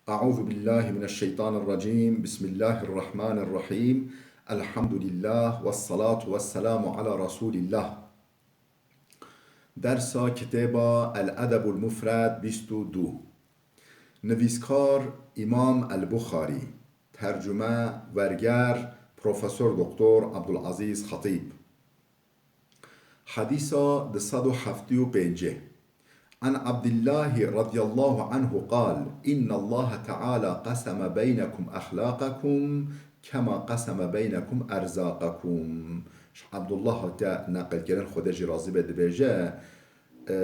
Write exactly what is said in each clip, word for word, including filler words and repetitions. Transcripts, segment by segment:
أعوذ بالله من الشيطان الرجيم. بسم الله الرحمن الرحيم. الحمد لله والصلاة والسلام على رسول الله. Dersa kitêba El Edebul Mufred bîst û du. Nivîskar Îmam El Buxarî. Tercume, werger, Profesor Doktor Abdulazîz Xetîb. Hedîsa du sed û heftê û pêncî. عن عبد الله رضي الله عنه قال: إن الله تعالى قسم بينكم أخلاقكم كما قسم بينكم أرزاقكم. Ji Abdullah hatiye neqilkirin, Xwedê jî razî be, dibêje, e,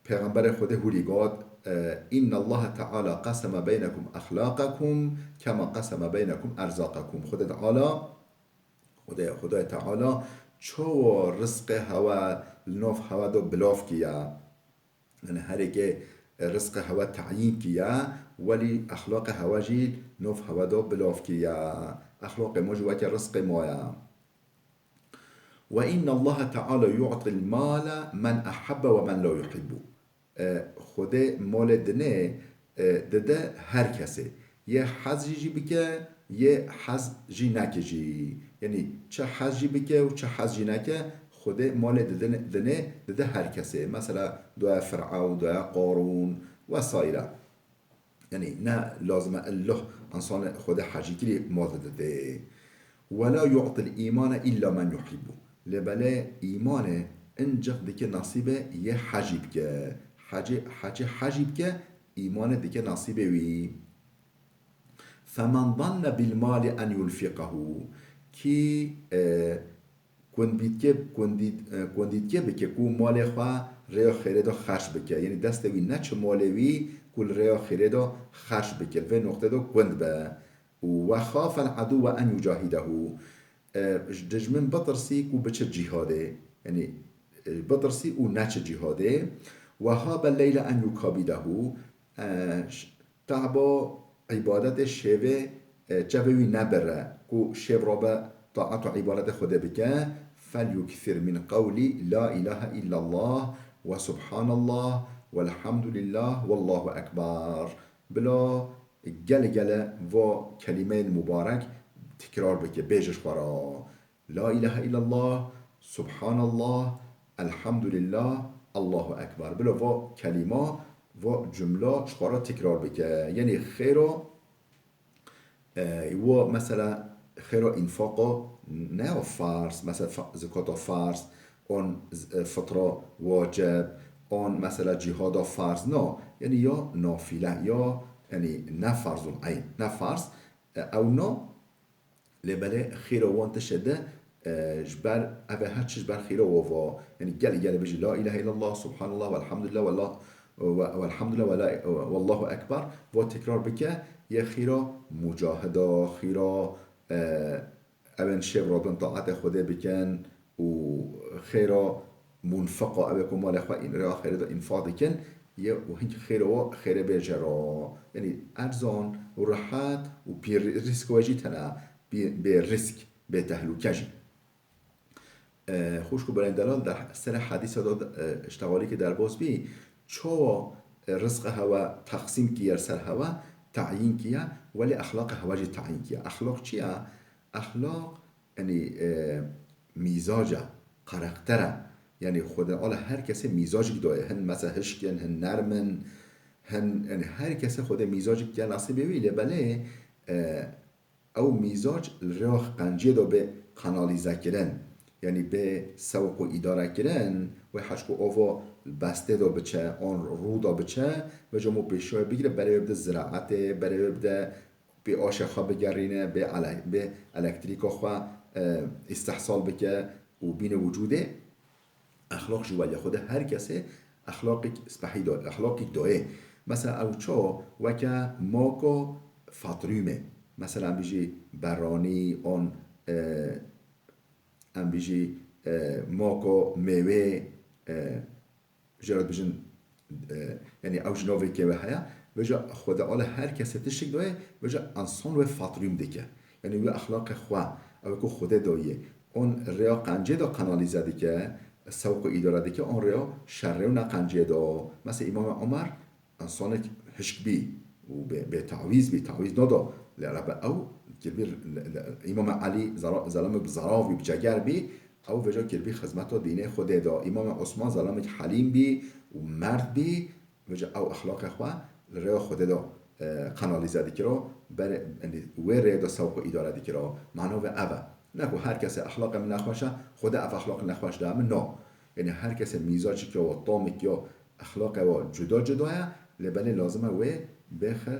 Pêxemberê Xwedê hûrî got, e, إن الله تعالى قسم بينكم أخلاقكم كما قسم بينكم أرزاقكم. Xwedê Teala, Xwedê, Xwedê Teala çawa rizqê hewe li nav hewe de bilav kiye. Yani herêkê rizqê hewe tayîn kiye, welî exlaqê hewe jî nav hewe de bilav kiye. Exlaqê me jî weke rizqê me ye. وإن الله تعالى يعطي المال من أحب ومن لا يحب. E, Xwedê malê dinê, e, dide her kesê. Yê hez jî, jî bike, yê hez jî neke jî. Yanî çi hez jî bike û çi hez jî neke, Xwedê malê didin-, dinê dide her kesê. Mesela doya Fir'ewn, doya Qarûn vesaire. Yanî ne lazim e illoh însanê Xwedê hecî kirî mal dide. ولا يعطي الإيمان إلا من يحب. Lê belê îmanê incik dike nasîbê yê hecî bike. Hecî, hecî hecî bike, îmanê dike nasîbê wî. فمن ظن بالمال أن ينفقه. Kî, e, Kundîtke, kundît-, e, kundîtke bike ku malê xwe rêya xêrê de xerç bike. Yanî destê wî neçe malê wî ku li rêya xêrê de xerç bike. Li vê noqtê de kund be. Û وخاف العدو أن يجاهده. E, ji dijmin bitirsî ku biçe cîhadê. Yanî, e, bitirsî û neçe cîhadê. وهاب الليل أن يكابده. E, ş-, Taba îbadetê şevê, e, çavê wî nebire, ku şev rabe taet û îbadetê Xwedê bike, فليكثر من قول لا إله إلا الله وسبحان الله والحمد لله والله أكبر. Bila gele gele va kelîmeyên mubarek tekrar bike, bêje ji xwe re. La ilahe illallah, subhanallah, elhamdulillah, Allahu ekber. Bila va kelîma, va cumla ji xwe re tekrar bike. Yanî xêra, e, wa mesela xêra înfaqa ne ya farz, mesela fa-, zekata farz, an z-, e, fitra wacib, an mesela cîhada farz, na. Yanî ya nafile, ya, yanî ne farzul eyn, ne farz, e, ew na. Lê belê xîra wan tiştê de, e, ji ber, ev e her çi ji ber xîra wa va. Yanî gelê gelê bijî la ilahe illallah, subhanallah, velhamdulillah, vellah, ve, velhamdulillah, ve la, ve, vallahu ekber. Va tekrar bike, yê xîra mucahida, xîra, e, evên şev rabin taetê Xwedê bikin û xêra munfiqa, ew ê ku malê xwe în-, rêya xêrê de înfaq dikin, yê û hing xêra wa xêrê bêje ra. Yanî erzan û rehet û pî rîsk we jî tene. Bê, bê rîsk, bê tehlûke jî. E, xwişk û birayên delal, di serê hedîsa de, e, ji tevalîkê derbas bî, çawa, e, rizqê hewe teqsîm kiye ser hewe, tayîn kiye, welê exlaqê hewe jî tayîn kiye. Exlaq çi ye? Exlaq, yanî, e, mîzac e, karakter e. Yanî Xwedê Teala her kesê mîzacek daye. Hin mesela hişk in, hin nerm in, hin, yanî her kesê Xwedê mîzacek kiye nasîbê wî, lê belê, e, ew mîzac li rêya qenciyê de bê kanalîzekirin, yanî bê sewq û îdarekirin, wê her ji ku ava li bestê de biçe, an rû de biçe, vêca mû pêşiya wê bigire, berê wê bide ziraetê, berê wê bide bê aşê xwe bigerîne, bê ele-, bê elektrîka xwe, e, îstihsal bike û bîne wicûdê. Exlaq jî weriya Xwedê her kesê exlaqek spehî da, exlaqek dayê. Mesela ew çawa weke mako fatrûmê. Mesela em bijî beranî, an, e, em bijî, e, mako mêwê, e, jê re dibêjin, e, yanî ew ji navê kê ve heye, vêca Xwedê Teala her kesê tiştek daye, vêca ensan wê fatrûm dike. Yanî wê exlaqê xwe, ew ku Xwedê daye, on rêya qencê de kanalîze dike, sewq û îdare dike, on rêya şerê û neqencê de. Mesela Îmamê Omer, ensanek hişk bî, û bê, bê tawîz bî, tawîz nada. Lê rebe ew kirbî, Îmam Elî zara-, zelamek bi zerav bî, bi ceger bî, ew vêca kirbî xizmeta dînê Xwedê da. Îmam Osman zelamek helîm bî û merd bî, vêca ew exlaqê xwe li rêya Xwedê da, e, kanalîze dikira, ber, yanî wê rê da sewq û îdare dikira. Mano vê ev e. Ne ku her kesê exlaqê min nexweş e, Xwedê ev exlaq nexweş da min, no. Yanî her kesê mîzacek ya wa, tamek ya, exlaqê wa cuda cuda ye, lê belê lazim e wê bêxe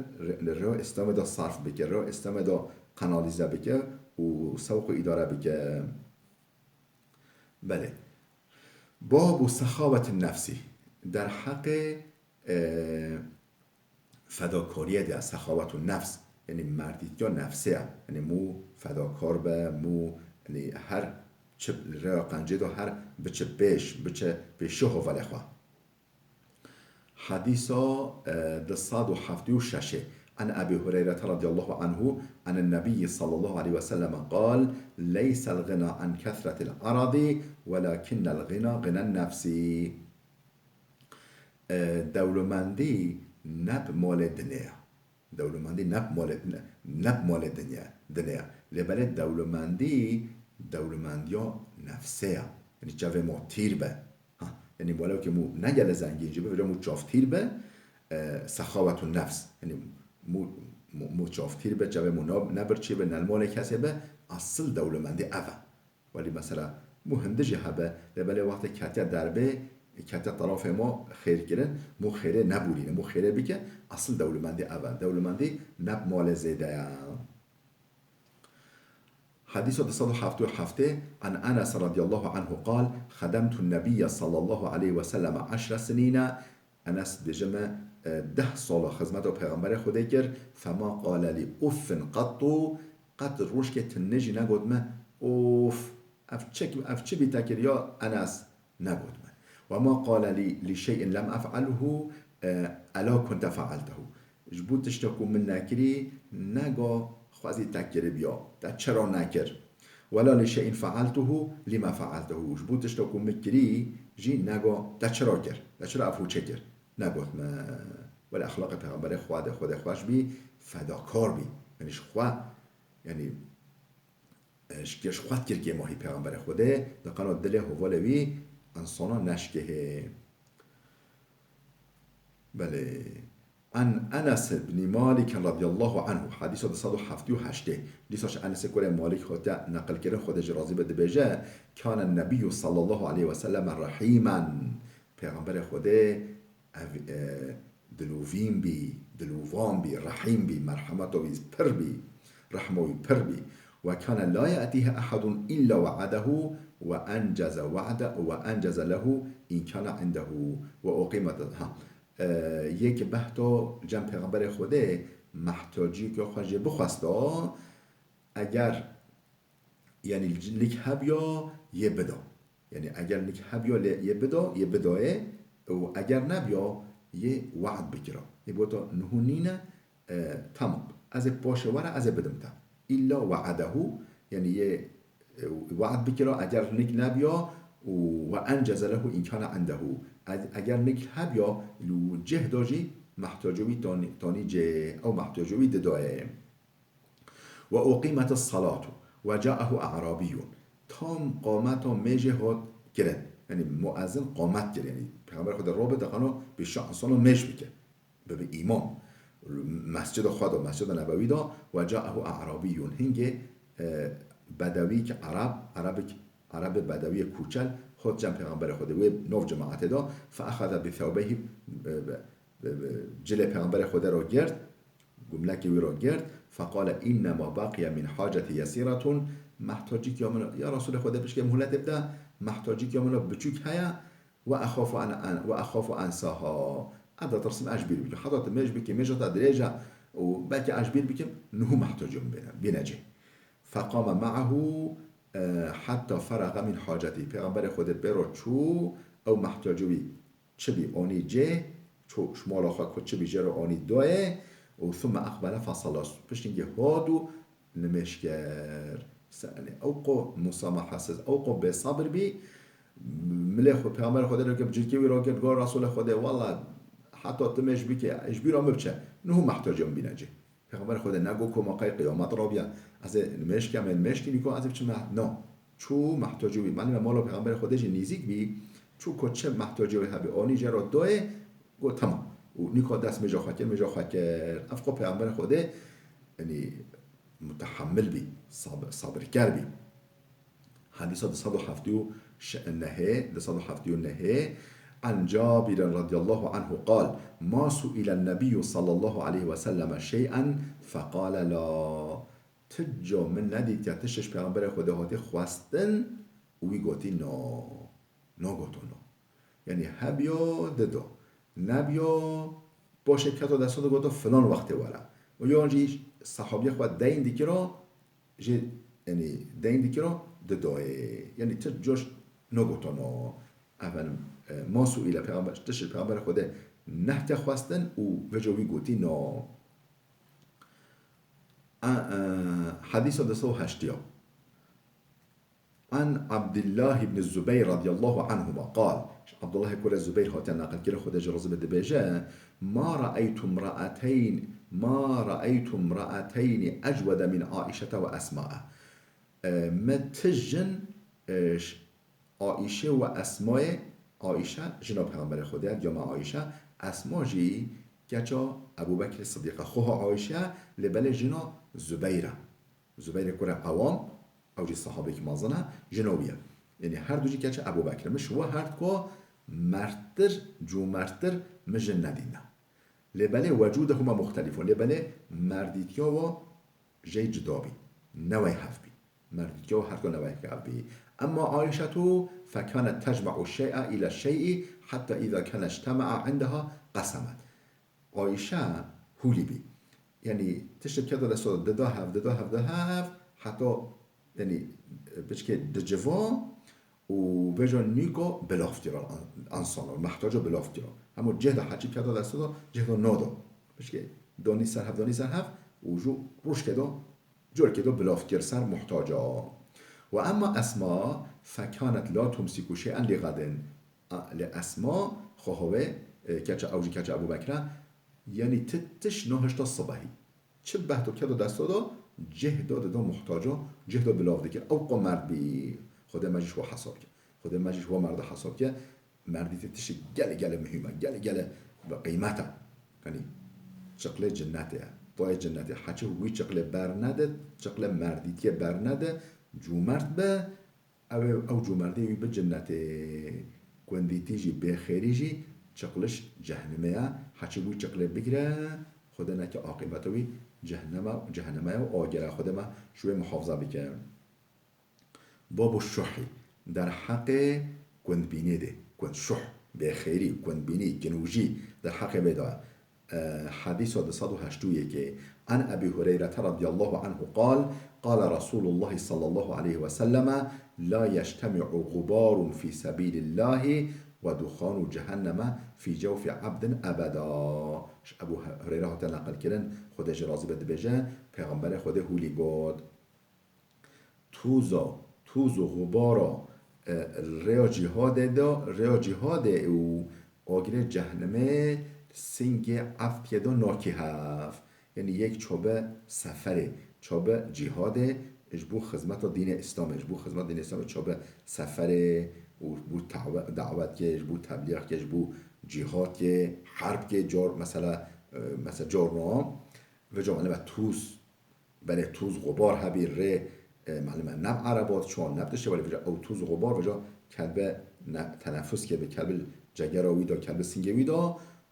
li rêya Îslamê de sarf bike, rêya Îslamê de kanalîze bike û sewq û îdare bike. Belê. Babu sexawetin nefsî. Derheqê, e, fedakariyê de sexawetu nefs. Yanî merdîtiya nefsê ye. Yanî mû fedakar be, mû, yanî her çi li rêya qencê de her biçe pêş, biçe pêşiya hevalê xwe. Hadîsa, e, du sed û heftê û şeş. An Ebî Hureyre radiyallahu anhu, an Nebî sallallahu aleyhi ve sellem qal, "Leysel gina an kesretil aradi, welakinnel gina ginen nefsî." E, dewlemendî ne bi malê dinê ye. Dewlemendî ne bi malê, ne, ne bi malê dinê ye, dinê ye. Lê belê dewlemendî, dewlemendiya nefsê ye. Yanî çavê ma tîr be. Ha, yanî welew ki mû ne gelê zengîn jî be, vêca mû çavtîr be, e, sexawetun nefs. Yanî mû, mû, mû çavtîr be, çavê mû ne, ne birçî be, ne li malê kesê be, asil dewlemendî ev e. Welî mesela mû hindi jî hebe, lê belê wextê ketiye derbê, ketiye terafê ma xêr kirin, mû xêrê nebûrîne, mû xêrê bike, asil dewlemendî ev e. Dewlemendî ne bi malê zêde ye. Hadîsa du sed û heftê û heftê, an Enes radiyallahu anhu qal, "Xedemtu nebiyye sallallahu aleyhi ve sellem eşre sinîne." Enes dibêje me, e, deh sala xizmeta Pêxemberê Xwedê kir, "Fema qale lî uffin qattu." Qet rojkê tinê jî negot me, "Of, ev çi, ev çi bî te kir ya Enes?" Negot me. "Ve ma qale lî, lî şey'in lem ef'alhu, e, ela kunte fe'altehu." Ji bo tişta ku min nekirî, nega xwezî te kiribiya, te çira nekir. "Wela li şey'in fe'altuhu, lima fe'altehu." Ji bo tişta ku min kirî jî nega te çira kir, te çira ev hûçe kir. Negot me. Wele exlaqê Pêxemberê Xwedê, Xwedê xweş bî, fedakar bî. Yanî ji xwe, yanî, e, ji kir, ji xwe dikir kêmahî Pêxemberê Xwedê, di qeno dilê hevalê wî insana neşkihê. Belê. An Enes ibn Malik radiyallahu anhu, hadîsa du sed û heftê û heştê. Dîsa ji Enesê kurê Malik hatiye neqilkirin, Xwedê jî razî be, dibêje, "Kâne nebiyyu sallallahu aleyhi ve sellem rahîmen." Pêxemberê Xwedê ev, e, dilovîn bî, dilovan bî, rehîm bî, merhemeta wî pir bî, rehma wî pir bî. "Ve kâne la ye'tîhi ehadun illa we'adehu ve enceze we'de-, ve enceze lehu in kâne indehu ve uqîmet." Ha, e, yê ki behto cem Pêxemberê Xwedê mehtaciyeke xwe jê bixwesta, eger, yanî nik hebiya yê bida. Yanî eger nik hebiya lê yê bida, yê bidayê û eger nebiya yê we'd bikira. Yê bota niho nîne, e, tamam. Ez ê paşê were, ez ê bidim te. Îlla we'adehu, yanî yê, e, we'd bikira, eger nik nebiya û ve enceze lehu in kâne indehu. Ez, eger nik hebiya, li cih da jî mehtacê wî tanî, tanî cê, ew mehtacê wî didayê. "Ve uqîmetis salatu ve ca'ehu a'rabiyyun." Tam qameta mêjê hat kirin. Yanî muezzin qamet kir. Yanî Pêxember Xwedê rabê, dixwano pêşiya insana mêj bike. Bibe îmam. Mescida xwe de, Mescida Nebewî de, "Ve ca'ehu a'rabiyyun." Hingê, e, bedewîk ereb, erebik, erebê bedewiyê kûçel hat cem Pêxemberê Xwedê. Wê nav cemaetê de, "Fe exeze bi thewbeyhi", e, bi, bi, bi cilê Pêxemberê Xwedê re girt, gumlekê wî re girt, "Feqale innema baqiye min hacetî yesîretun." Mehtacîk ya min, ya Resûlê Xwedê, pişkê muhletê bide, mehtacîk ya min biçûk heye, "Ve exafu an, an, ve exafu ensaha." Ez ditirsim ez ji bîr bikim. Heta tu mêj bikî, mêja te dirêj e û belkî ez ji bîr bikim, niho mehtacî min bîne, bîne cê. "Feqame me'ehu, e, heta feraga min hacetî." Pêxemberê Xwedê pê re çû, ew mehtacî wî çi bî anî cê, çû ji mala xwe ku çi bî jê re anî dayê û thumme eqbele fesalla. Piştî hingê hat û nimêj kir. Se-, yanî ew qo musamahesiz, ew qo bêsebir bî. Milê xwe, Pêxemberê Xwedê re kir, cilkê wî ragirt, got, "Resûlê Xwedê, wela heta tu mêj bikê, ji bîra min biçe." Niho mehtacê min bîne cê. Pêxemberê Xwedê negot ku ma qey qiyamet rabiya, ez ê nimêj kem, ê nimêj kî nîko ez ê biçim meh-, no. Çû mehtacê wî. Malime mala Pêxemberê Xwedê jî nîzîk bî, çû ku çi mehtacê wî hebî, anî jê re dayê, got, "Temam." Û nîka dest mêja xwe kir, mêja xwe kir. Ev xwe Pêxemberê Xwedê, yanî, mutehemmil bî, sab-, sabirker bî. Hedîsa du sed û heftê û nehê, du sed û heftê û nehê, An Cabirin radiyallahu anhu qal, Ma su'ile nebiyyu sallallahu aleyhi ve selleme şey'en feqale la. Ti ca min nedîtiye tişt ji Pêxemberê Xwedê hatî xwestin û wî gotî na. Nagoto na. Yanî hebiya dida. Nebiya paşê keta desta de goto filan wextê were. Û yan jî sehabiyê xwe deyn dikira, jê, yanî deyn dikira didayê. Yanî ti coş nagoto na. Efendim, e, ma su'île Pêxember, tişt Pêxemberê Xwedê nehte xwestin û vêca wî gotî na. E, e, Hedîsa du sed û heştê. An Abdullah ibn Zubeyr radiyallahu anhuma qal. Abdullah kurê Zubeyr hatiye naqil kirin, Xwedê jê razî be, dibêje, Ma ra'eytu imra'eteyn, ma ra'eytu imra'eteyni ecwede min Aişete ve Esma'e. E, me ti jin, e, ş-, Aişe ve Esmayê, Aişe jina Pêxemberê Xwedê ye, diya me Aişe, Esma jî keça Ebû Bekirê Sidîq e. Xweha Aişe ye, lê belê jina Zubeyr e. Zubeyrê kurê Ewam, ew jî sehabeyekî mezin e, jina wî ye. Yanî her du jî keça Ebû Bekir. Min ji we her du ku merttir, cûmerttir min jin nedîne. Lê belê wecûdehuma muxtelîfun. Lê belê merdîtiya wa jê cuda bî. Ne wey hev bî. Merdîtiya wa her du ne wey hev bî. Emma Aîşetu fekanet tecme'u şey'a île şey'i hetta îza kene ictema'a indeha qesemet. Ayşe hûlî bî. Yanî tiştek keta desta, dida hev, dida hev, dida hev, heta, yanî, piçkê diciva û vêca nîka bilav kira, an-, ansana, mehtaca bilav kira. Hema cih de heçî keta desta da, cih de nada. Piçkê danî ser hev, danî ser hev û jû rûşkê de, corkê de bilav kir ser muhtaca. Ve emma Esma fekanet la tumsiku şey'en li gadin. A, lê Esma, xweha wê, e, keça, ew jî keça Ebû Bekir e, yanî ti tiş nahişta sibehî. Çi behto keto desta da, cih da dida muhtaca, cih da bilav dikir. Ew qo merd bî. Xwedê me jî ji we hesab ke. Xwedê me jî ji we merda hesab ke. Merdîtî tiştê gelê gelê muhîm e, gelê gelê bi qîmet e. Yanî çiqlê cinnetê ye. Tayê cinnetê. Heçî wî çiqlê bernede, çiqlê merdîtiyê bernede, cûmert be, ew ê, ew cûmerdê wî bi cinnetê. Gundîtî jî, bêxêrî jî çiqliş cehnimê ye. Heçî wî çiqlê bigire, Xwedê neke aqîbeta wî cehneme, cehneme ye û agir e. Xwedê me ji wê muhafaza bike. Babu şuhî, derheqê gundbînê de, gund şuh, bêxêrî, gundbînî, ginûjî, derheqê vê de. E, Hedîsa du sed û heştê û yekê. An Ebî Hureyrete radiyallahu anhu qal, qale Resûlullahî sallallahu aleyhi ve selleme, la yectemi'u gubarun fî sebîlillahi ve duxanu cehenneme fî cewfi abdin ebeda. Ji Ebû Hureyre hate neqil kirin, Xwedê jê razî be, dibêje, Pêxemberê Xwedê hûlî got. Toza, toz û xubara, e, rêya cîhadê de, rêya cîhadê û agirê cehnimê singê eftiyê de nakî hev. Yanî yek çabe seferê, çabe cîhadê ji bo xizmeta dînê Îslamê, ji bo xizmeta dînê Îslamê çabe seferê û ji bo tawe-, dawet ke, ji bo teblîx ke, ji bo cîhad ke, herb ke, car, mesela, e, mesela carna, vêca malime toz, Belê toz xubar hebî rê, e, malime nev erebat çon, nev tiştê, belê vêca ew toz xubar vêca kelbe ne-, tenefus ke bi kelbil cegera wî de, kelbil singê wî de,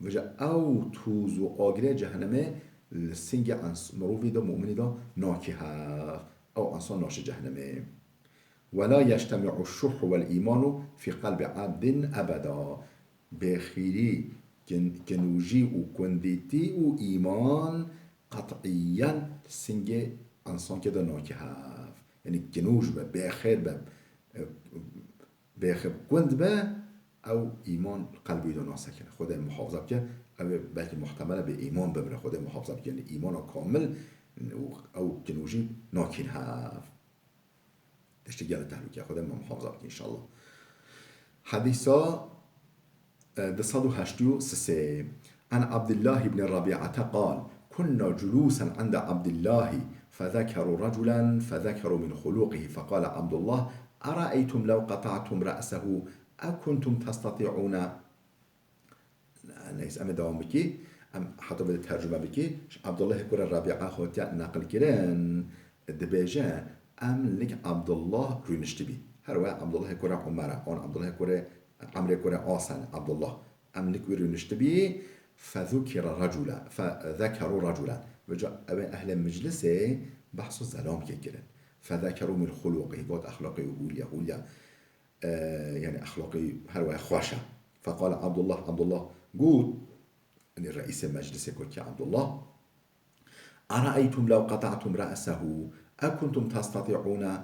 vêca ew toz û agirê cehennemê li singê ens-, mirovî de, mu'minî de nakî hev. Ew ensan naşî cehennemê. Wela yectemi'u şuhhu vel îmanu fî qelbi abdin ebeda. Bêxîrî, kin-, kinûjî û kundîtî û îman qet'iyen singê ensankê de nakî hev. Yanî kinûj be, bêxêr be, e, bêxêr kund be, ew îman qelbî de nasekine. Xwedê muhafaza bike, ew ê belkî muhtemel e bê îman bimire. Xwedê muhafaza bike, yanî îmana kamil û ew kinûjî nakîn hev. Tiştê gelek tehlûke ye. Xwedê me muhafaza bike înşallah. Hedîsa, e, du sed û heştê û sê. عن عبد الله بن ربيعة قال: كنا جلوسا عند عبد الله فذكروا رجلا فذكروا من خلقه فقال عبد الله: أرأيتم لو قطعتم رأسه أكنتم تستطيعون Neyse, em ê dewam bikî. Em heta vê tercüme bikî. Ji Abdullahê kurê Rabîa hatiye neqilkirin, dibêje, em lik Abdullah rûniştibî. Her we Abdullahê kurê Umer e, an Abdullahê kurê Emrê kurê As e, Abdullah. Em lik wî rûniştibî. Fezukira recula, fezekeru recula. Vêca ew ê ehlê meclisê behso zelamkê kirin. Fezekeru min xuluqî, got exlaqê wî hûliya, hûliya. E, yani exlaqî her waya xweş e. Feqale Abdullah, Abdullah got, yani reîsê meclisê got ki Abdullah, "Eraeytum lew qeta'tum re'sehu, ekuntum testati'ûne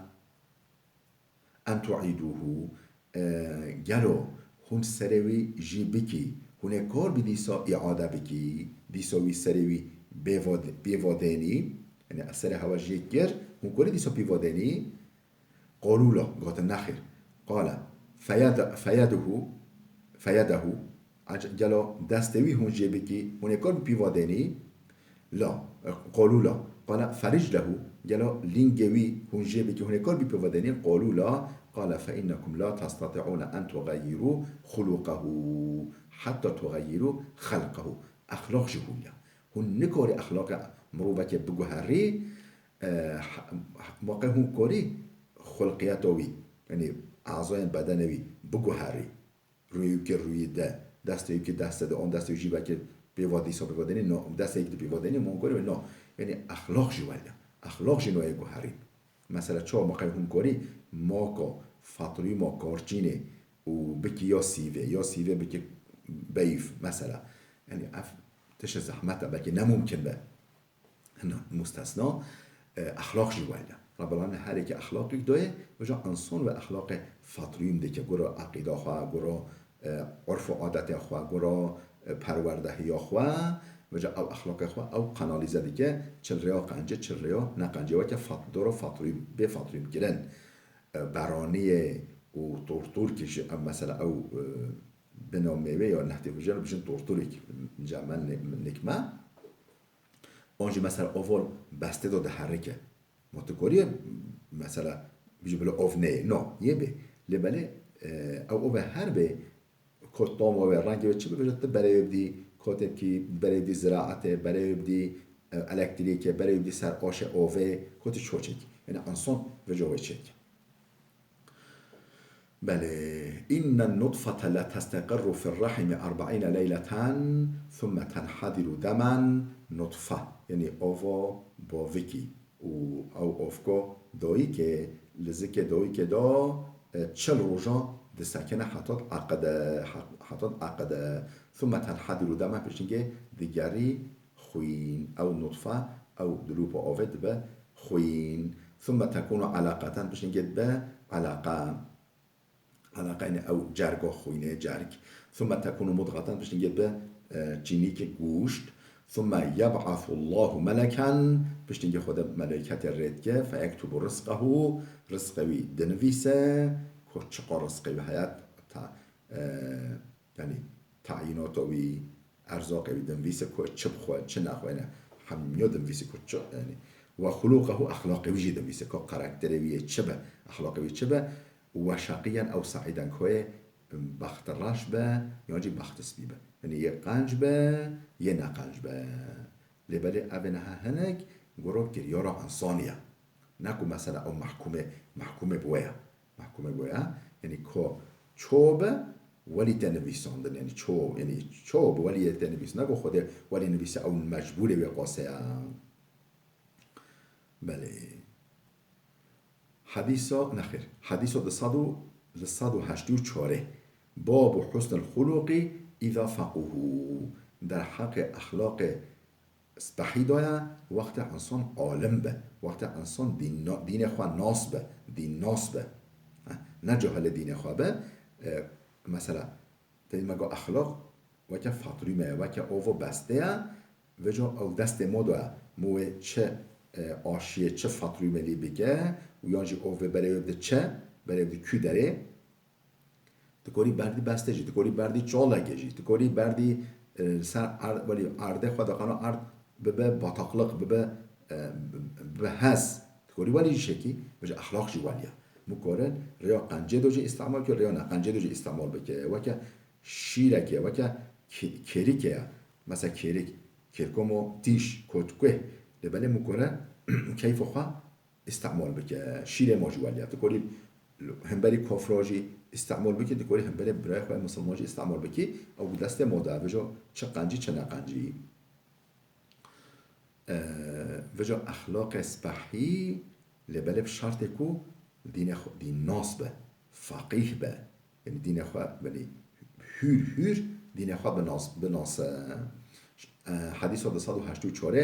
en tu'îdûhu?" E, gelo hûn serê wî jî bikî, hûn ê kar bî dîsa îade bikî, dîsa wî serê wî bêva-, pêva dênî, yani serê hewa jê kir, hûn korî dîsa pêva dênî? Qalû la, gotin nexêr. Qale, feyed-, feyeduhu, feyedehu, ac-, gelo destê wî hûn jê bikî, hûn ê kar bî pêva dênî? La, e, qalû la. Qale, fericlehu, gelo lingê wî hûn jê bikî, hûn ê kar bî pêva dênî? Qalû la. Qale, fe innekum la testati'ûne en tuxeyyirû xuluqehu hetta tuxeyyirû xelqehu. Exlaq jî hûn ya. Hûn nikarî exlaqê mirovekê biguherî, e, ha-, ha-, waqê hûn korî xulqiyeta wî, yani azayên bedenê wî biguherî. Rûyê wî ki rûyê de, destê wî ki destê de, on destê wî jî belkî pêva dîsa pêva denî, no, destê yek di pêva denî, hûn korî, no. Yani exlaq jî waya. Exlaq jî noyê guherî. Mesela çawa waqê hûn korî, maka, fatrîma, karçînê û bikî ya sîvê, ya sîvê bikî beyf, mesela. Yani ev tişt zehmet e, belkî ne mumkin be. Hina mustesna, e, exlaq jî wayne. Rabbel Alemin her yekê exlaqek daye, vêca insan ve exlaqê fatrîm dike, gura eqîda xwe, gura, e, urf û adetê xwe, gura, e, perwerdehiya xwe, vêca ew exlaqê xwe, ew kanalîze dike, çil rêya qence, çil rêya neqence. Weke fat-, dora fatrîm, bê fatrîm kirin, e, beraniyê û tortûrkî jî, ev mesela ew, e, bina mêwe ya nehtê vijin, bijin tortûrek, cem me, ne-, nik me. An jî mesela oval bestê de diherike. Ma tu koriye mesela bijî bila ov neyê. No, yê bê. Lê belê, e, ew ove her bê, kot tama wê, rengê wê çi bibe, tu berê wê bidî kotê bikî, berê wê bidî ziraetê, berê wê bidî, e, elektrîkê, berê wê bidî ser aşê ovê, kotê çoçek. Yani insan vêca wê çêk. Belê. İnnen nutfete letesteqirru fir rahimi erba'ine leyleten thumme tenhadiru demen. Nutfe, yani ova bavikî û ew ovka dayikê, li zikê dayikê de, e, çil roja disekine heta diqede, he-, heta diqede. Thumme tenhadiru demen, piştî digerî xwîn. Ew nutfe, ew dilûpa avê dibe xwîn. Thumme tekûnu eleqeten, piştî dibe eleqe. Eleqe, yani ew cerga xwînê, cerg. Thumme tekûnu mudxeten, piştî dibe, e, çînîkê, goşt. Thumme yeb'asullahu meleken, piştî Xwedê meleketê rê dike, feyektubu rizqehu, rizqê wî dinivîse, ku çiqa rizqê wî heye, ta, e, yani tayînata wî, erzaqê wî dinivîse ku çi bixwe, çi nexwe, yani hemiya dinivîse ku çi, yani. Ve xuluqehu, exlaqê wî jî dinivîse ku karakterê wî yê çi be, exlaqê wî çi be. Ve şeqiyen ew se'îden, ku yê bextreş be, yan jî bextespî be. Yani yê qenc be, yê neqenc be. Lê belê ev ê niha hinek gurok kiryara insaniye. Ne ku mesela ew mehkûmê, mehkûmê bi we ye. Mehkûmê bi we ye. Yani ko ço be, welî te nivîsandin. Yani ço, yani ço be, welî yê te nivîs. Ne ku Xwedê welî nivîse, ew mecbûrê wê qasê ye. Belê. Hedîsa, nexêr. Hedîsa du sed û, du sed û heştê û çarê. Babu husnil xuluqî îza fequhu. Derheqê exlaqê spehî daye, wextê insan alim be, wextê insan dîn-, dînê xwe nas be, dînnas be. Ha, ne cahilê dînê xwe be. E, mesela, te me got exlaq weke fatrîme ye, weke ova bestê ye, vêca ew destê ma de ye. Ma wê çi, e, aşiyê, çi fatrîme lê bike û yan jî ov vê berê wê bide çi, berê wê bide kû derê. Tu korî berdî bestê jî, tu korî berdî çalekê jî, tu korî berdî, e, ser erd, welî erdê xwe diqana erd bibe batakliq, bibe, e, bibe hez. Dikorî welî jî şekî, bêje exlaq jî welî ye. Mikorin rêya qencê de jî îstemal bike, rêya neqencê de jî îstemal bike. Weke şîrekê, weke kê-, kêrikê ye. Mesela kêrik, kêrkomo tîş, kotkuh. Lê belê mikorin keyfa xwe îstemal bike. Şîrê ma jî welî ye. Dikorî hemberî kofra jî îstemal bike, dikorî hemberî birayê xwe misilman jî îstemal bike. Ew bi destê ma de, vêca çi qencî, çi neqencî. E, vêca exlaqê spehî, lê belê bi şertê ku dînê xwe, dîn nas be, feqîh be. Yanî dînê xwe, belê hûr hûr dînê xwe binas-, binase. E, Hedîsa du sed û heştê û çar,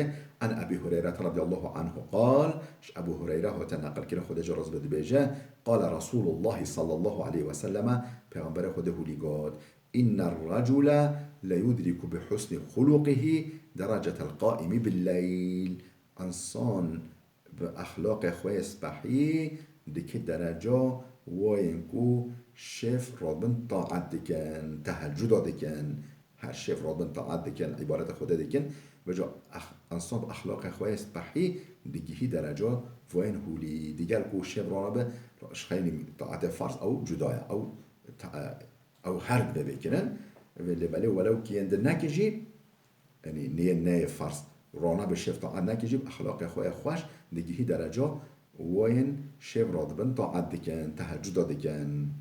an Ebî Hureyre radiyallahu anhu qal, ji Ebû Hureyre hate neqilkirin, Xwedê jê razî be, dibêje, qale Resûlullah sallallahu aleyhi ve selleme, Pêxemberê Xwedê hûlî got, inner recule leyudriku bi husni xuluqihi derecetel qaimi billeyl. Însan bi exlaqê xwe yê spehî dike dereca wayên ku şev radibin taet dikin, tehecuda dikin, her şev radibin taet dikin, îbadeta Xwedê dikin. Vêca ex-, însan bi exlaqê xwe yê spehî digihî dereca wayên hûlî. Digel ku şev ranabe, ji xeynî taetê ferz ew cuda ye, ew ta-, ew her dibe vê kirin. Vê lê belê welew kiyên di neke jî, yanî niyê neyê ferz, rana bi şev taet neke jî, bi exlaqê xwe yê xweş digihî dereca wayên şev radibin, taet dikin, tehecuda dikin.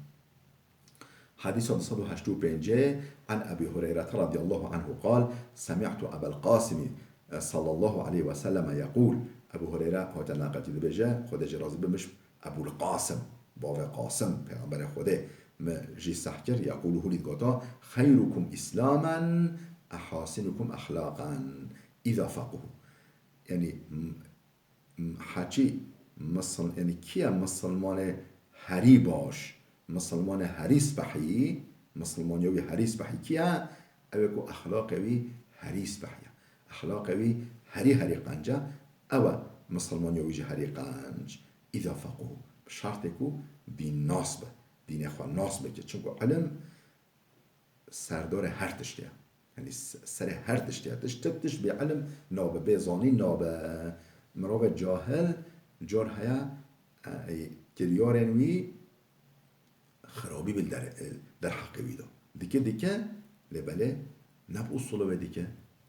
Hedîsa du sed û heştê û pêncê, an Ebî Hureyre radiyallahu anhu qal, semi'tu Ebel Qasimi sallallahu aleyhi ve selleme yekûl. Ebû Hureyre hate neqilkî dibêje, Xwedê jê razî be, min ji Ebûl Qasim, bavê Qasim, Pêxemberê Xwedê, min jî seh kir, yekûlu hûlî digota, xeyrukum îslamen ehasinukum exlaqen, îza fequhu. Yanî, m-, m-, heçî misil-, yanî kî ye misilmanê herî baş, misilmanê herî spehî, misilmaniya wî herî spehî kî ye? Ew ê ku exlaqê wî herî spehî ye. Exlaqê wî herî herî qenc e, ew e misilmaniya wî jî herî qenc. Îza fequhu, bi şertê ku dîn nas be, dînê xwe nas bike. Çimku ilim serdarê her tiştê ye. Yanî se-, serê her tiştê ye. Tişt, tişt bê ilim nabe, bê zanîn nabe. Mirovê cahil car heye, e, ey, kiryarên wî xirabî bi der-, derheqê wî de dike, dike, lê belê ne bi usulê wê dike,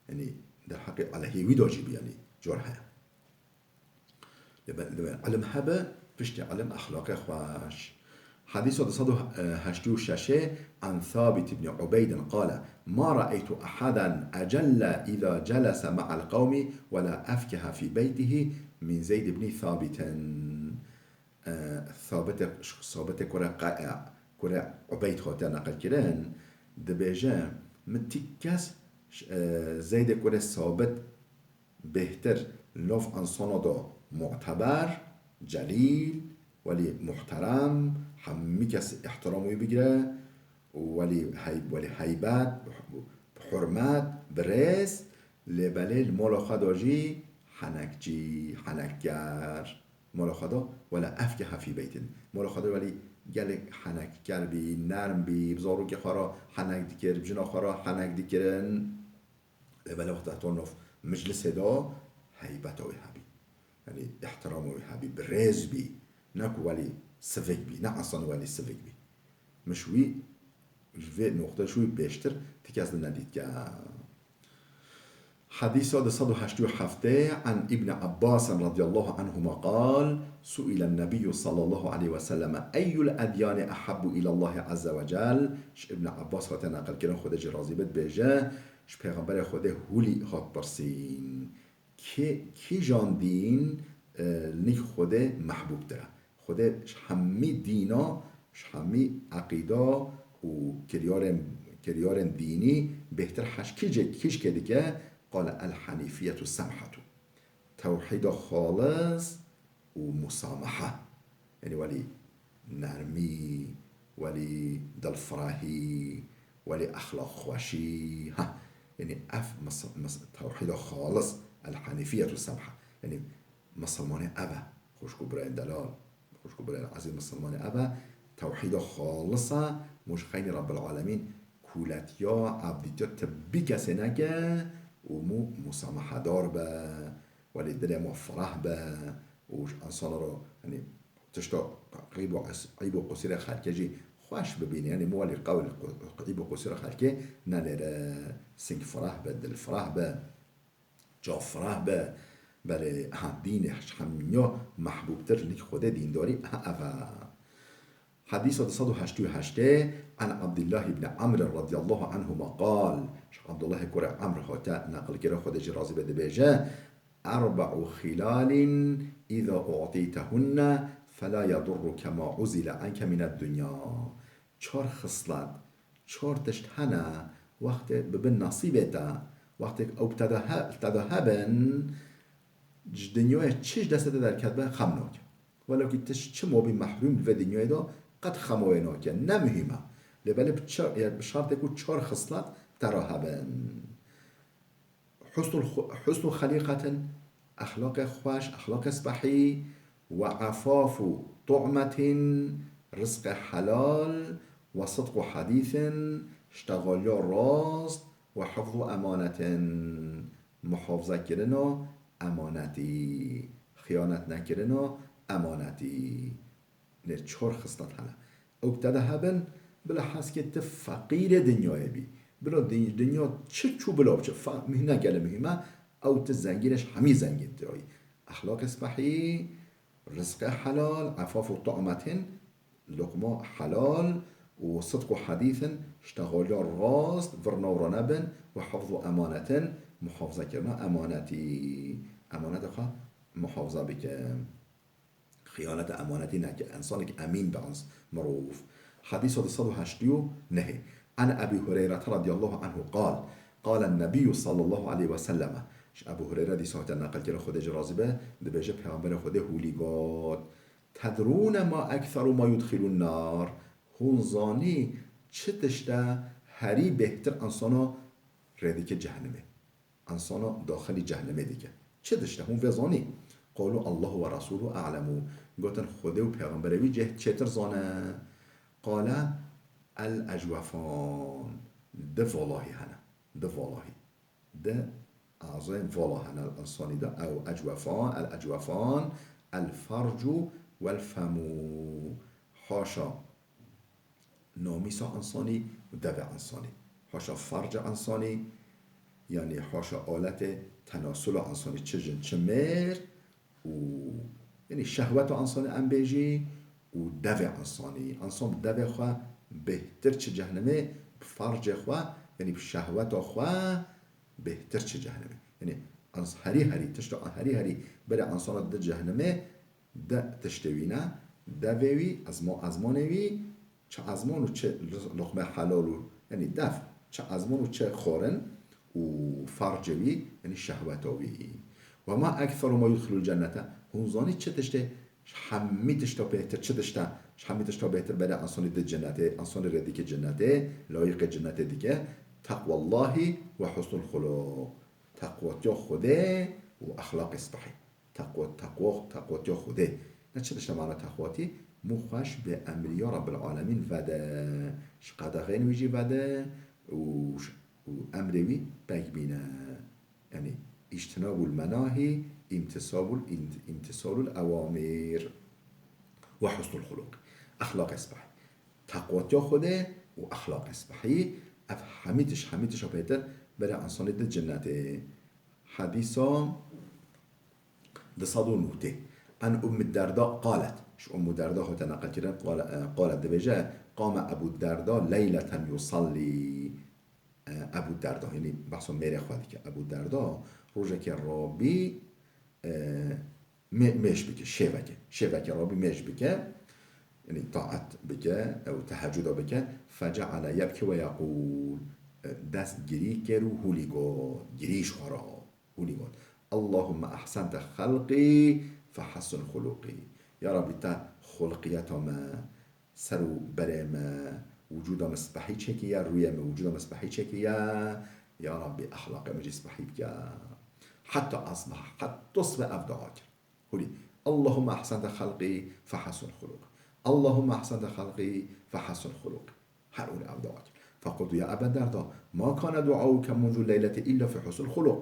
yanî derheqê aleyhê wî de jî bi, yanî car heye. Lê be-, lê be-, ilim hebe, piştî ilim exlaqê xweş. Hedîsa du sed û heştê û şeş, an Thabit ibn Ubeyd qale, ma ra'eytu ahadan ecelle îza celese ma'al qewmi ve la efkehe fî beytihi min Zeyd ibn Thabit. E, Sabitê, Sabitê kurê Qe-, e, kurê Ubeyd hate neqilkirin, dibêje, min ti kes, e, Zeydê kurê Sabit bêhtir nav insana de muteber, celîl, welî muhterem, hemî kes îhtiram wî bigire, û welî hey-, welî heybet, bi hu-, bi hurmet, bi rêz, lê belê li mala xwe de jî henekçî, henekger. Mala xwe de, wela efkehe fî beytin. Mala xwe de welî gelek henekger bî, nerm bî, bi zarokê xwe re henek dikir, bi jina xwe re henek dikirin. Lê belê wexta heta nav meclisê de heybeta wî hebî. Yanî îhtirama wî hebî, bi rêz bî. Ne ku welî sivik bî, ne ensanê welî sivik bî. Min ji wî, ji vê noqteyê ji wî pêştir ti kes din nedîtke. Hedîsa du sed û heştê û heft, an Îbn Abbas radiyallahu anhuma qal, su'ilen Nebiyyu sallallahu aleyhi ve sellem, eyyul edyani ehabbu ilallahi azze ve cel? Ji Îbn Abbas hate neqilkirin, Xwedê jê razî be, dibêje, ji Pêxemberê Xwedê hûlî hat pirsîn, kê, kîjan dîn, e, li nîv Xwedê mehbûbtir e? Xwedê ji hemî dîna, ji hemî eqîda û kiryarên, kiryarên dînî bêhtir heş kî-, kîjkê dike? Qale, el henîfiyetu semhetu. Tewhîda xalis û musamaha. Yanî welî nermî, welî dilfirehî, welî exlaq xweşî. Ha, yanî ev mis-, mis-, tewhîda xalis, el henîfiyetu semha. Yanî misilmanê ev e, xwişk û birayên delal, xwişk û birayên ezîz, misilmanê ev e, tewhîda xalis e, mû ji xeynî Rabbil Alemîn ku Hûletiya, evdîtiya ti bî kesê neke û mû musamehedar be, welê dilê ma fireh be û ji insana re, yanî tişta qîb û es-, îb û qusîrê xelkê jî xweş bibîne. Yanî mû welê qewl qu-, îb û qusîrê xelkê nenêre, sing fireh be, dil fireh be. Çav fireh be, belê, ha, dînê ji hemiya mehbûbtir nik Xwedê dîndarî, ha, ev e. Hedîsa du sed û heştê û heştê, an Abdullah ibn Amr radiyallahu anhuma qal, ji Abdullahê kurê Amr hate neqilkirî, Xwedê jî razî be, dibêje, "Erbe'u xilalin iza u'tîtehunne fela yadurruke ma uzile anke mined dunya." Çar xislet, çar tişt hene, wextê bibin nasîbê te, wextê ew bi te de he-, te de hebin, ji dinyayê çi ji destê te derketibe, xem nake. Welo ku tu ji çi mabî mehrûm li vê dinyayê de, qet xema wê nake, ne muhîm e. Lê belê bi çi-, ya bi şertê ku çar xislet te re hebin. Husnul xu-, husnul xelîqetin, exlaqê xweş, exlaqê spehî, we efafu tu'metin, rizqê helal, we sidqu hedîsin, ştexaliya rast, we hifzu emanetin, muhafazekirina emanetî, xiyanet nekirina emanetî. Lê çar xislet hene. Ew te de hebin, bila heskê tu feqîrê dinyayê bî. Bila di-, dinya çi çû bila biçe. Fa-, mihne gele muhîm e. Ew tu zengîn e, ji hemî zengîntir ayî. Exlaqê spehî, rizqê helal, efaf û tu'metin, luqma helal û sidq û hedîsin, ştexaliya rast, vir nav re nebin û hifz û emanetin, muhafazekirina emanetî. Emaneta xwe muhafaza bike. Xiyaneta emanetî neke. Însanek emîn be ens-, mirov. Hedîsa du sed û heştê û nehê. An Ebî Hureyre radiyallahu anhu qal, qalen Nebiyyu sallallahu aleyhi ve selleme. Ji Ebû Hureyre dîsa hate neqilkirin, Xwedê jî razî be, dibêje, Pêxemberê Xwedê hûlî got, "Tedrûne ma ekseru ma yudxilun nar?" Hûn zanî çi tişt e herî bêhtir însana rê dike cehennemê? Însana daxilî cehennemê dike. Çi tişt e? Hûn vê zanî? Qalu Allahu ve Rasulu a'lemu. Gotin, Xwedê û Pêxemberê wî ceh-, çêtir zane. Qale el ecwefan. Di valahî hene. Di valahî. Di azayên vala hene li însanî de. Ew ecwefan, el ecwefan, el fercu vel femu. Haşa namîsa însanî û devê însanî. Haşa ferca însanî, yanî haşa aletê tenasula însanî, çi jin, çi mêr û, yanî şehweta însanî em bêjî û devê însanî. Însan bi devê xwe bêhtir çi cehnemê, bi fercê xwe, yanî bi şehweta xwe bêhtir çi cehnemê. Yanî ens-, herî herî, tişta herî herî berê însana di cehnemê, de tiştê wî ne, devê wî, ezma-, ezmanê wî, çi ezman û çi lu-, luqme helal û, yanî dev, çi ezman û çi xwarin û fercê wî, yanî şehweta wî. Ve ma ekseru ma yudxilul cennete, hûn zanî çi tiştê, ji hemî tişta bêhtir, çi tişt e, ji hemî tişta bêhtir berê însanî di cennetê, însanî rê dike cennetê, layiqê cennetê dike, teqwallahi ve husnul xuluq. Teqwatiya Xwedê û exlaqê spehî. Teqwa-, teqwa-, teqwatiya Xwedê. Ne çi dişte mana teqwatî? Mû xweş bi emriya Rabbil Alemîn vede. Ji qedexeyên wî jî vede û ş-, û emrê wî pek bîne. Yanî îctinabul menahî, îmtisabul, îmt-, îmtisalul ewamîr. Ve husnul xuluq. Exlaqê spehî. Teqwatiya Xwedê û exlaqê spehî. Ev hemî tiş, hemî tişa pêtir berê însanê di cennetê. Hedîsa du sed û nûtê. An Ummi Derda qalet. Ji Ummu Derda hate neqilkirin, qale-, e, qalet dibêje, qame Ebu Derda leyleten yusallî. E, Ebu Derda, yanî behsa mêrê xwe dike. Ebu Derda rojekê rabî, e, mê-, mêj bike, şêveke. Şêveke rabî mêj bike. Yanî taet bike, ew tehecuda bike. Feceale yebki ve yeqûl. E, dest girî kir û hûlî got. Girî ji xwe re. Hûnî got, "Allahumme ahsente xelqî fehessin xuluqî." Ya Rabbî, te xulqiyeta me, ser û berê me, wicûda me spehî çêkiye, rûyê me, wicûda me spehî çêkiye. Ya Rabbî, exlaqê me jî spehî bike. Heta esbah, heta sibe ev dua kir. Hûnî, "Allahumme ahsente xelqî fehessin xuluqî. Allahumme ahsente xelqî fehessin xuluqî." Her hûnî ev dua kir. فقلت يا أبا الدرداء ما كان دعاؤك منذ الليلة إلا في حسن الخلق.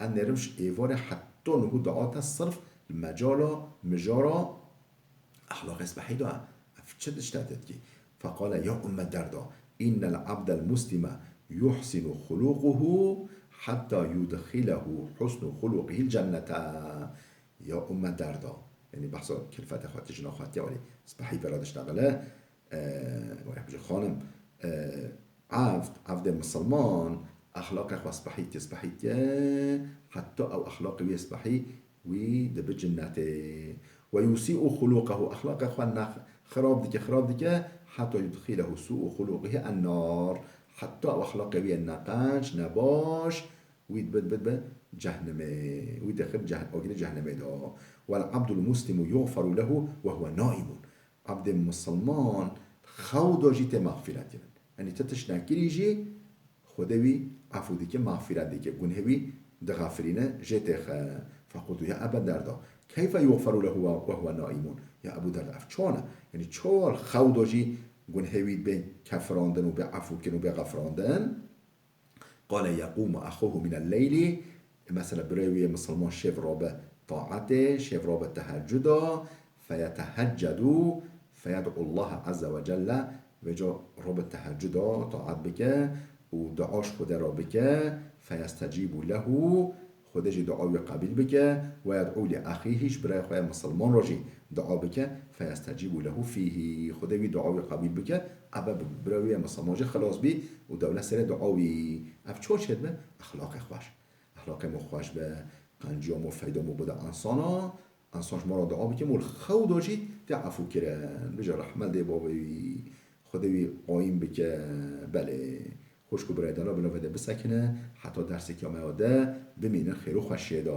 Em nêrim ji êvarê heta niho dua te sirf li mecala mijara exlaqê spehî de. Ev çi tişt e te dikî? فقال يا أم الدرداء إن العبد المسلم يحسن خلقه حتى يدخله حسن خلقه الجنة. Ya Umme Derda. Yanî behsa kilfetê xwe, tijina xwe tiya welê spehî vera diştexile. E, were bêje xanim, e, evd, evdê misilman, exlaqê xwe spehî tiye, spehî tiye, heta ew exlaqê wî spehî wî dibe cinnetê. ويسيء خلقه, exlaqê xwe ne xirab dike, xirab dike, حتى يدخله سوء خلقه النار. Heta ew exlaqê wî ye neqenc, nebaş, wî dibe, dibe, dibe cehnemê. Wî dixin ceh-, agirê cehnemê de. والعبد المسلم يغفر له وهو نائم. Ebdê misilman xew de jî tê mexfîret kirin. Yanî ti tişt nekirî jî Xwedê wî efû dike, mexfîret dike. Gunhê wî dixefirîne, jê têxe. فقلت يا أبا الدرداء كيف يغفر له وهو نائم؟ Ya Ebû Derda, ev çawa ne? Yanî çawa xew de jî gunhê wî bê kefirandin û bê efû kirin û bê xefirandin? قال يقوم أخوه من الليل, mesela birayê wî yê misilman şêv rabe taetê, şêv rabe tehecuda, فيتهجد فيدعو الله عز وجل, vêca rabe tehecuda taet bike û dua ji Xwedê re bike, فيستجيب له, Xwedê jî dua wî qebîl bike, ويدعو لأخيه, ji birayê xwe yê misilman re jî dua bike, فيستجيب له فيه, Xwedê wî dua wî qebîl bike, ebe bi bira wî yê misilman jî xilas bî û dewlet serê dua wî. Ev çawa çêdibe? Exlaqê xweş. Exlaqê me xweş be, qenciya me, feyda me bide ensana, ensan ji me re dua bike, me li xew de jî tê efû kirin. Bêje rehmet dê bavê wî, Xwedê wî qayîm bike. Belê. Xwişk û birayê, Dela bila vê de bisekine, heta dersekî me ya de bimînin xêr û xweşiyê de.